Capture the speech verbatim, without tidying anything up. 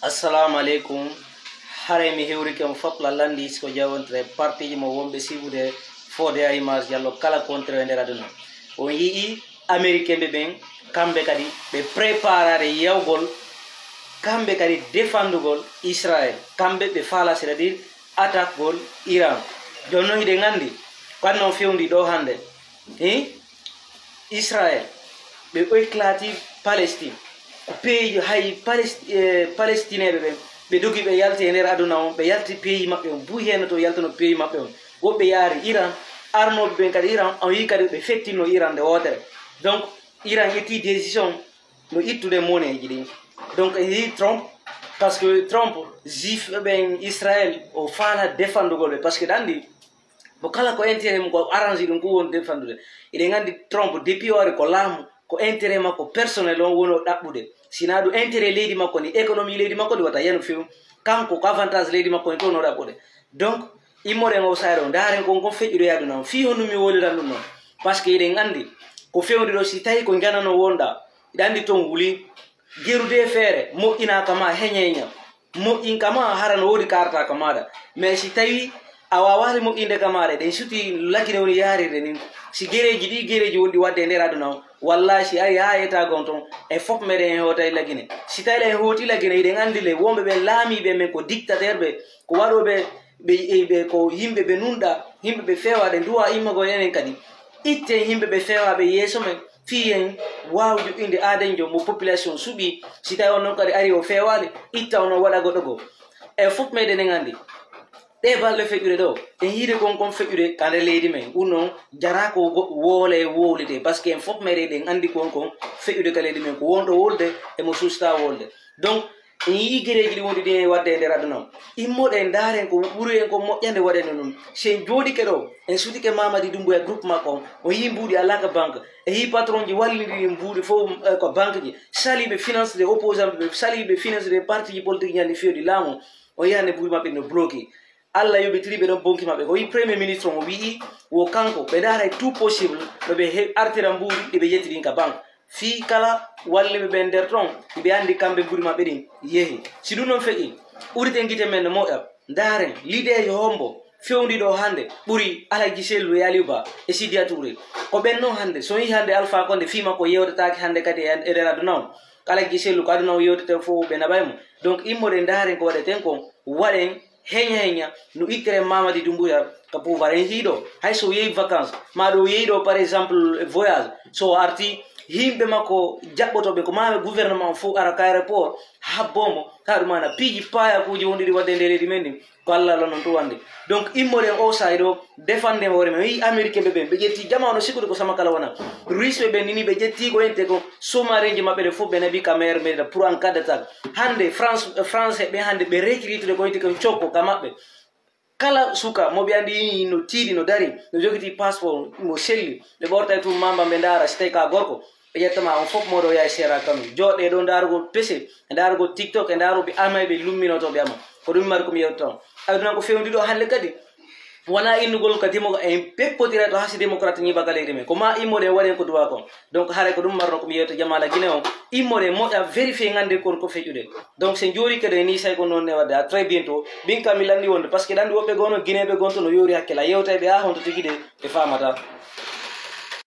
Assalamu aleykum. Haray mi hewrike on fop la lanndi siko jawontre partiji mo wonɓe sibude fode a image jallo kala kontre e nder aduna. On yi'i américain ɓe ɓen, kamɓe kadi ɓe préparare yawgol, kamɓe kadi défendugol Israël. Kamɓe ɓe faala, c'est-à-dire attaque gol Iran. Jooni noon hiɗen anndi ko annon fewndi ɗo hannde. Hi? Israël, ɓe éclati Palestine. Ko pays hay Palest- eh, palestineɓe ɓen ɓe dogi ɓe yalti e nder aduna on, ɓe yalti pays maɓɓe on, buy heno to yaltuno pays maɓɓe on. Woɓɓe yaari Iran, arnoɓe ɓen kadi Iran, on yi kadi ɓe fettinno Iran nde wotere. Donc Iran ƴetti décision no ittude moneji ɗin. Donc e yi Trump, parce que Trump juif ɓen Israël o faala défendugol ɓe, parce que ɗanndi mo kala ko intérêt mum ko arrange ɗum ko woni défendude. Eɗen anndi Trump depuis o ari ko laamu, ko intérêt makko personnel on woni o ɗaɓɓude. Sina ɗum intérêt leydi makko ndi, économie leydi makko ndi wata yanu few. Kanko ko avantage leydi makko ndi toon o ɗaɓɓude. Donc immoɗen o saare o ndaaren kon kon feƴƴude yaadu noon fii honno mi woliran ɗum noon. Parce que eɗen anndi ko fewndi ɗo si tawi ko njanano wonɗa, iɗa anndi toon wuli gerude feere moƴƴinaka ma heñeña. Moƴƴinka ma hara no woodi kartaka maɗa. Mais si tawi a wawali moƴƴinde ka maɗa ɗen suti lagine woni yarirde nin, si gereji ɗi gereji wonɗi wadde e nder aduna o, wallahi si ari ha yetago on ton en fof meɗen en hoota e lagine. Si tawi en hooti lagine iɗen andi le wonɓe ɓe laamiɓe men ko dictateur ɓe, ko waɗoɓe ɓe ɓe ko yimɓe ɓe nunɗa, yimɓe ɓe fewaɗe duwa immagol enen kadi. Itten yimɓe ɓe fewaɓe yeeso men fii en waaw joƴƴinde aadenjo mo population suɓi. Si tawi on noon kadi ari o feewaali, itta on o waɗa goɗɗo goo. E fof meɗen en anndi ɗe balɗe feƴƴude ɗo en yiide kon kon feƴƴude ka nder leydi men. Ɗum noon jara ko woole wowlite, parce que en fof meɗen eɗen anndi kon kon feƴƴude ka leydi men ko wonɗo wolde emo susta wolde. Donc en yii gereeji ɗi wondi ɗin e wadde e nder aduna o. Immoɗen ndaaren ko ɓuri en ko moƴƴande waɗande ɗum. Si en jooɗike ɗo en sutike Mamadi Doumbouya groupe makko on, o yii mbuuɗi alaka banque, e yii patron ji wallidi ɗin mbuuɗi fof eh, ko banque ji saliɓe finance de opposant ɓe saliɓe finance de parti ji politique ñande fewɗi laamu. O yii hannde mbuuɗi maɓɓe no bloqué. Allah yoɓitiri ɓe ɗon bonki maɓɓe ko wi premier ministre on o wi'i wo kanko ɓe ndaara e tout possible no ɓe he- artira mbuuɗi ɗi ɓe ƴetti ɗin ka banque fii kala walliɓe ɓen nder ton. Ɓe anndi kamɓe mbuuɗi maɓɓe ɗin yehi. Si ɗum noon feƴƴi, uriten gite men no moƴƴa. Ndaaren lideejo hombo fewndi ɗo hannde ɓuri Alhaji Sellu e Aliou Ba e Sidiya Touré. Ko ɓen noon hannde so yii hannde Alpha Condé fii makko yewtataake hannde kadi e e nder aduna on. Alhaji Sellu ko aduna on yewtete fof ɓe naɓay mo. Donc immoɗen ndaaren ko waɗeten kon, waɗen heña heña no ittere Mamadi Doumbouya ka pouvoir en hiiɗo. Hay so yehi vacances ma ɗo yehi ɗo par exemple voyage, so o arti yimɓe makko jaɓɓotoɓe ko maɓe gouvernement on fof ara ka aéroport habbomo ka ɗum ana piiji payakuji wonɗiɗi wadde nde leydi men ndi. Ko Allah Allah non to wande. Donc immoɗen o sa'i ɗo defande hoore men. Yi américain ɓe ɓen ɓe ƴetti jama ono sikkude ko sama kala wona russe ɓe ɓen nini ɓe ƴetti ko ente ko sous-marin ji maɓɓe ɗe fof ɓe naɓi ka mer meɗa pour en cas d'attaque. Hannde France français ɓe hannde ɓe recrutude ko ente ko cokko ka maɓɓe. Kala suka mo ɓe anndi no tiiɗi no dari no jogiti passeport mo selli ɓe ɓorta e tum mamba ɓe ndaara si tawi ka gorko. Ɓe ƴettama on fof moɗo yaha seera kanu joɗɗe ɗo ndarugol pese e ndarugol tiktok e ndaruɓe ama ɓe lumminotoɓe ama. Ko ɗum mari komi yewtata on. Aduna ko fewndi ɗo hannde kadi wona innugol ka demo en peppotira to hasi démocrate ñiiɓa ka leydi men ko ma immoɗen waɗen ko duwa kon. Donc haray ko ɗum marno komi yewta jamala guinée on. Immoɗen moƴƴa vérifié gande kon ko feƴƴude. Donc sen jooɗi kadi e ni say ko noon ne wadde à très bientôt. Min kam mi lanndi wonde parce que ɗanndi woɓɓe gono guinéɓe gonto no yori hakkila yewtayɓe ha honto tigi de ɓe famata.